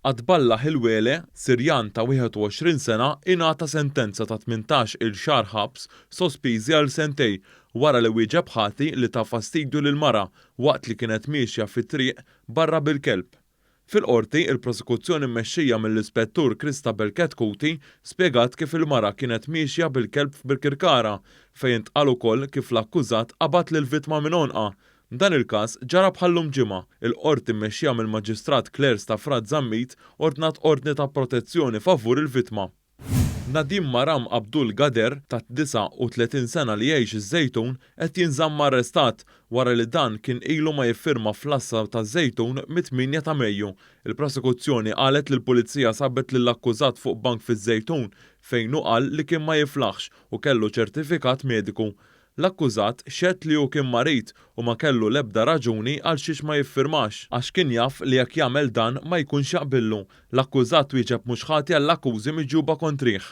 Atballah Hilwele, Sirjan ta' 21 sena ingħata sentenza ta' 18 il xahar ħabs sospiżi għal sentejn wara li wieġeb ħati li ta fastidju lil mara waqt li kienet miexja fit-triq barra bil-kelb. Fil-Qorti, il-Prosekuzzjoni mmexxija mill-Ispettur Christabel Chetcuti spjegat kif il-mara kienet miexja bil-kelb f'Birkirkara, fejn intqal ukoll kif l-akkużat qabad lill-vittma minn għonqha. Dan il-każ ġara bħal-lum ġimgħa. Il-Qorti mmexxija mill-Maġistrat Claire Stafrace Zammit ordnat ordni ta' protezzjoni favur il-vittma. Nadim Maram Abdul Gader ta' 39 sena li jgħix iż-Żejtun qed jinżamm arrestat wara li dan kien ilu ma jiffirma fl-għassa taż-Żejtun mit-8 ta' Mejju. Il-Prosekuzzjoni qalet li l-Pulizija sabet lill-akkużat fuq bank fiż-Żejtun fejn hu qal li kien ma jiflaħx u kellu ċertifikat mediku. L-akkużat xehed li hu kien marid u ma kellu l-ebda raġuni għal xiex ma jiffirmax, għax kien jaf li jekk jagħmel dan ma jkunx jaqbillu. L-akkużat wieġeb mhux ħati għall-akkużi miġjuba kontrih.